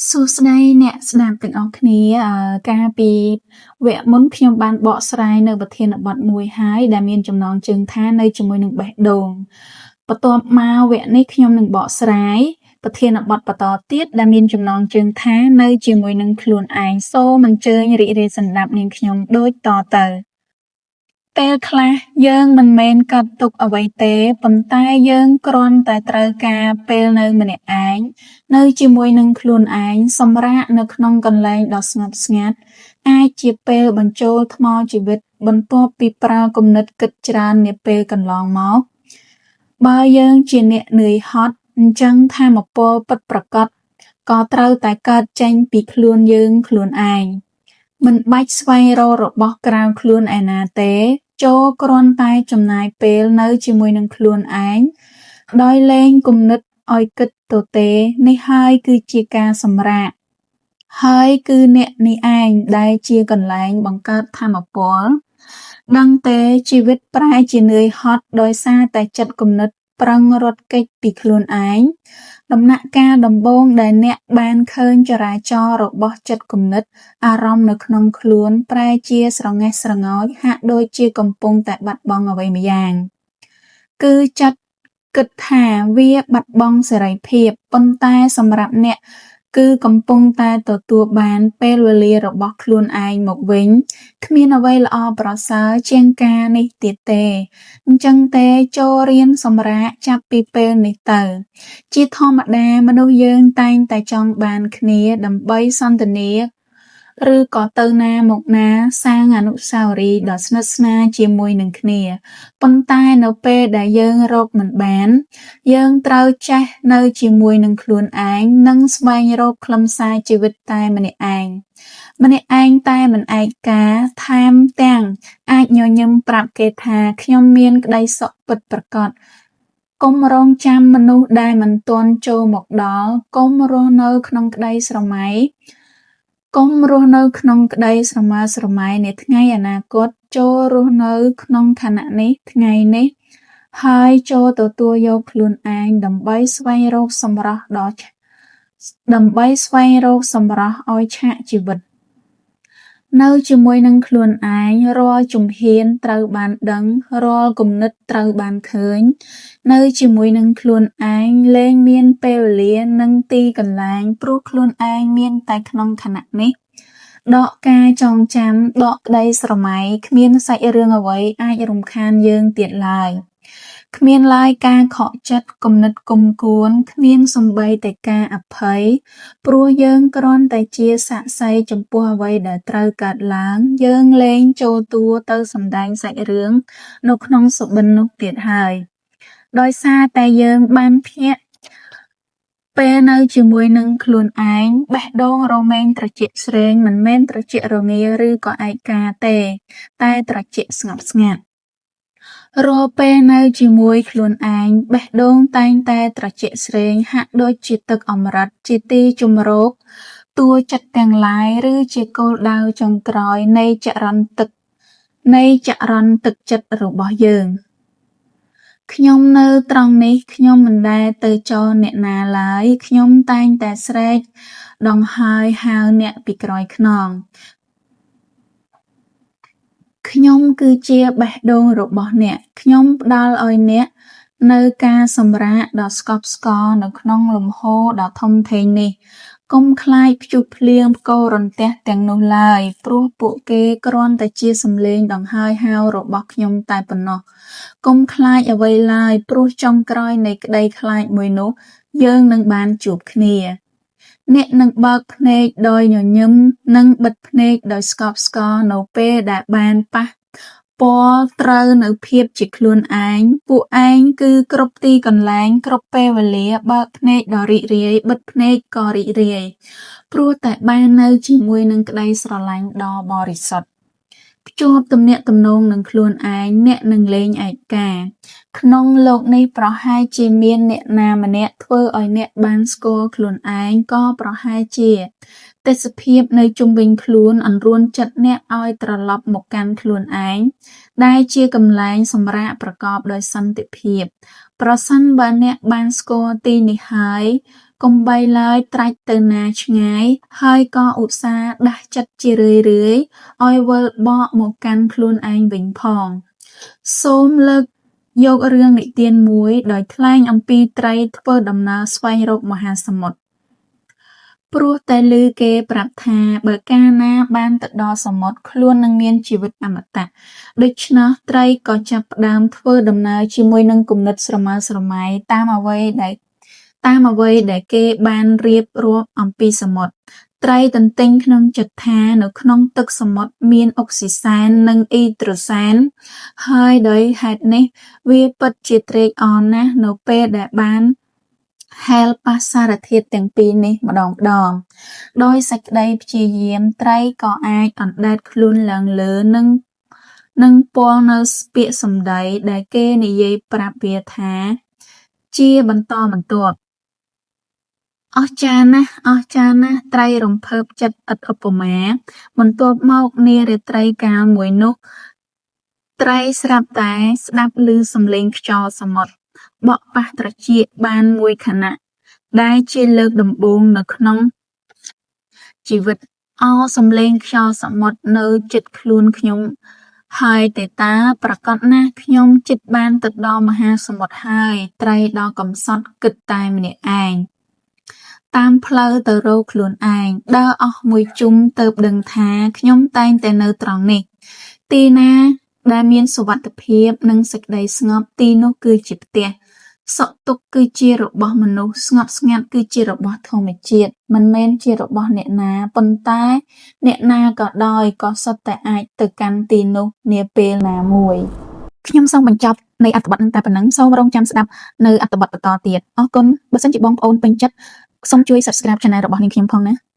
សួស្តីអ្នកស្ដាប់ទាំងអស់គ្នាកាលពីវគ្គមុនខ្ញុំបានបកស្រាយនៅប្រធានបទមួយហើយដែលមានចំណងជើងថានៅជាមួយនឹងបេះដូងបន្ទាប់មកវគ្គនេះខ្ញុំនឹងបកស្រាយប្រធានបទបន្តទៀតដែលមានចំណងជើងថានៅជាមួយនឹងខ្លួនឯងសូមអញ្ជើញរីករាយស្ដាប់នាងខ្ញុំដូចតទៅពេលខ្លះយើងមិនមែនកើតទុក្ខអ្វីទេប៉ុន្តែយើងគ្រាន់តែត្រូវការពេលនៅម្នាក់ឯងនៅជាមួយនឹងខ្លួនឯងសម្រាកនៅក្នុងកន្លែងដ៏ស្ងប់ស្ងាត់អាចជាពេលបញ្ចូលថ្មជីវិតបន្ទាប់ពីប្រើគំនិតគិតច្រើននាពេលកន្លងមកបើយើងជាអ្នកនឿយហត់អញ្ចឹងថាមពលពិតប្រាកដក៏ត្រូវតែកើតចេញពីខ្លួនយើងខ្លួនឯងមិនបាច់ស្វែងរករបស់ក្រៅខ្លួនឯណាទេ ចូរគ្រាន់តែចំណាយពេលនៅជាមួយនឹងខ្លួនឯងដោយលែងគំនិតឲ្យគិតទទេនេះហើយគឺជាការសម្រាកហើយគឺអ្នកនេះឯងដែលជាកន្លែងបង្កើតថាមពលដឹងទេជីវិតប្រែជានឿយហត់ដោយសារតែចិត្តគំនិតប្រឹងរត់គេចពីខ្លួនឯងដំណាក់កាលដំបូងដែលអ្នកបានឃើញចរាចរណ៍របស់ចិត្តគំនិតអារម្មណ៍នៅក្នុងខ្លួនប្រែជាស្រងេះស្រងោចហាក់ដូចជាកំពុងតែបាត់បង់អ្វីម្យ៉ាងគឺចិត្តគិតថាវាបាត់បង់សេរីភាពប៉ុន្តែសម្រាប់អ្នកគឺកំពុងតែទទួលបានពេលវេលារបស់ខ្លួនឯងមកវិញគ្មានអ្វីល្អប្រសើរជាងការនេះទៀតទេអញ្ចឹងទេចូររៀនសម្រាកចាប់ពីពេលនេះទៅជាធម្មតាមនុស្សយើងតែងតែចង់បានគ្នាដើម្បីសន្ទនាឬក៏ទៅណាមកណាសាងអនុស្សាវរីយ៍ដ៏ស្និទ្ធស្នាលជាមួយនឹងគ្នាប៉ុន្តែនៅពេលដែលយើងរកមិនបានយើងត្រូវចេះនៅជាមួយនឹងខ្លួនឯងនិងស្វែងរកខ្លឹមសារជីវិតតែម្នាក់ឯងម្នាក់ឯងតែមិនឯកាថែមទាំងអាចញញឹមប្រាប់គេថាខ្ញុំមានក្តីសុខពិតប្រាកដកុំរង់ចាំមនុស្សដែលមិនទាន់ចូលមកដល់កុំរស់នៅក្នុងក្តីស្រមៃកុំរស់នៅក្នុងក្តីស្រមើស្រមៃនាថ្ងៃអនាគតចូររស់នៅក្នុងខណៈនេះថ្ងៃនេះហើយចូរទទួលយកខ្លួនឯងដើម្បីស្វែងរកសម្រស់ដ៏ដើម្បីស្វែងរកសម្រស់ឲ្យឆាកជីវិតនៅជាមួយនឹងខ្លួនឯងរាល់ជំហានត្រូវបានដឹងរាល់គំនិតត្រូវបានឃើញនៅជាមួយនឹងខ្លួនឯងលែងមានពេលវេលានិងទីកន្លែងព្រោះខ្លួនឯងមានតែក្នុងខណៈនេះដកការចងចាំដកក្តីស្រមៃគ្មានសាច់រឿងអ្វីអាចរំខានយើងទៀតឡើយគ្មានឡើយការខកចិត្តគំនិតគុំគួនគ្មានសូម្បីតែការអភ័យព្រោះយើងគ្រាន់តែជាសាក្សីចំពោះអ្វីដែលត្រូវកើតឡើងយើងលែងចូលតួទៅសម្ដែងសាច់រឿងនៅក្នុងសុបិននោះទៀតហើយដោយសារតែយើងបានភ្ញាក់ពេលនៅជាមួយនឹងខ្លួនឯងបេះដូងរមែងត្រជាក់ស្រេងមិនមែនត្រជាក់រងាឬក៏ឯកាទេតែត្រជាក់ស្ងប់ស្ងាត់រាល់ពេលនៅជាមួយខ្លួនឯងបេះដូងតែងតែត្រជាក់ស្រេងហាក់ដូចជាទឹកអម្រឹតជាទីជម្រកតួចិត្តទាំងឡាយឬជាគោលដៅចុងក្រោយនៃចរន្តទឹកនៃចរន្តទឹកចិត្តរបស់យើងខ្ញុំនៅត្រង់នេះខ្ញុំមិនដែលទៅចោលអ្នកណាឡើយខ្ញុំតែងតែស្រែកដង្ហើយហៅអ្នកពីក្រោយខ្នងខ្ញុំគឺជាបេះដូងរបស់អ្នកខ្ញុំផ្ដល់ឲ្យអ្នកនូវការសម្រាកដ៏ស្កប់ស្កល់នៅក្នុងលំហូរដ៏ធំធេងនេះកុំខ្លាចព្យុះភ្លៀងផ្គររន្ទះទាំងនោះឡើយព្រោះពួកគេគ្រាន់តែជាសំឡេងដង្ហើយហៅរបស់ខ្ញុំតែប៉ុណ្ណោះកុំខ្លាចអ្វីឡើយព្រោះចុងក្រោយនៃក្តីខ្លាចមួយនោះយើងនឹងបានជួបគ្នាអ្នកនឹងបើកភ្នែកដោយញញឹមនិងបិទភ្នែកដោយស្កប់ស្កល់នៅពេលដែលបានប៉ះពាល់ត្រូវនូវភាពជាខ្លួនឯងពួកឯងគឺគ្រប់ទីកន្លែងគ្រប់ពេលវេលាបើកភ្នែកដ៏រីករាយបិទភ្នែកក៏រីករាយព្រោះតែបាននៅជាមួយនឹងក្តីស្រឡាញ់ដ៏បរិសុទ្ធភ្ជាប់ទំនាក់ទំនងនឹងខ្លួនឯងអ្នកនឹងលែងឯកាក្នុងលោកនេះប្រហែលជាមានអ្នកណាម្នាក់ធ្វើឲ្យអ្នកបានស្គាល់ខ្លួនឯងក៏ប្រហែលជាទេសភាពនៅជុំវិញខ្លួនអន្រួនចិត្តអ្នកឲ្យត្រឡប់មកកាន់ខ្លួនឯងដែលជាកន្លែងសម្រាកប្រកបដោយសន្តិភាពប្រសិនបើអ្នកបានស្គាល់ទីនេះហើយ កុំបីឡើយត្រាច់ទៅណាឆ្ងាយ ហើយក៏ឧស្សាហ៍ដាស់ចិត្តជារឿយៗឲ្យវិលបកមកកាន់ខ្លួនឯងវិញផង សូមលើកយករឿងនិទានមួយ ដោយថ្លែងអំពីត្រីធ្វើដំណើរស្វែងរកមហាសមុទ្រ ព្រោះតែឮគេប្រាប់ថាបើកាលណាបានទៅដល់សមុទ្រខ្លួននឹងមានជីវិតអមតៈ ដូច្នោះត្រីក៏ចាប់ផ្ដើមធ្វើដំណើរជាមួយនឹងគំនិតស្រមើស្រមៃតាមអ្វីដែលតាមអ្វីដែលគេបានរៀបរាប់អំពីសមុទ្រ ត្រីទន្ទេញក្នុងចិត្តថានៅក្នុងទឹកសមុទ្រមានអុកស៊ីសែននិងអ៊ីដ្រូសែន ហើយដោយហេតុនេះវាពិតជាត្រេកអរណាស់នៅពេលដែលបានហែលប៉ះសារធាតុទាំងពីរនេះម្ដងៗ ដោយសេចក្តីព្យាយាមត្រីក៏អាចអណ្ដែតខ្លួនឡើងលើនិងនិងពាល់នូវពាក្យសម្ដីដែលគេនិយាយប្រាប់វាថាជាបន្តបន្ទាប់ អស្ចារ្យណាស់ អស្ចារ្យណាស់ ត្រីរំភើបចិត្តឥតឧបមា បន្ទាប់មកនារាត្រីកាលមួយនោះ ត្រីស្រាប់តែស្តាប់ឮសំឡេងខ្យល់សមុទ្របក់ប៉ះត្រចៀកបានមួយខណៈ ដែលជាលើកដំបូងនៅក្នុងជីវិត ឱសំឡេងខ្យល់សមុទ្រនៅជិតខ្លួនខ្ញុំហើយទេតើ ប្រាកដណាស់ខ្ញុំជិតបានទៅដល់មហាសមុទ្រហើយ ត្រីដ៏កម្សត់គិតតែម្នាក់ឯង តាមផ្លូវទៅរកខ្លួនឯង ដើរអស់មួយជុំទើបដឹងថា ខ្ញុំតែងតែនៅត្រង់នេះ ទីណាដែលមានសុវត្ថិភាពនិងសេចក្តីស្ងប់ទីនោះគឺជាផ្ទះ សុខទុក្ខគឺជារបស់មនុស្ស ស្ងប់ស្ងាត់គឺជារបស់ធម្មជាតិ មិនមែនជារបស់អ្នកណា ប៉ុន្តែអ្នកណាក៏ដោយក៏សុទ្ធតែអាចទៅកាន់ទីនោះនាពេលណាមួយ ខ្ញុំសូមបញ្ចប់នៃអត្ថបទនឹងតែប៉ុណ្ណឹងសូមរងចាំស្ដាប់នៅអត្ថបទបន្តទៀតអរគុណបើសិនជាបងប្អូនពេញចិត្តសូមជួយ Subscribe Channel របស់នាងខ្ញុំផងណា។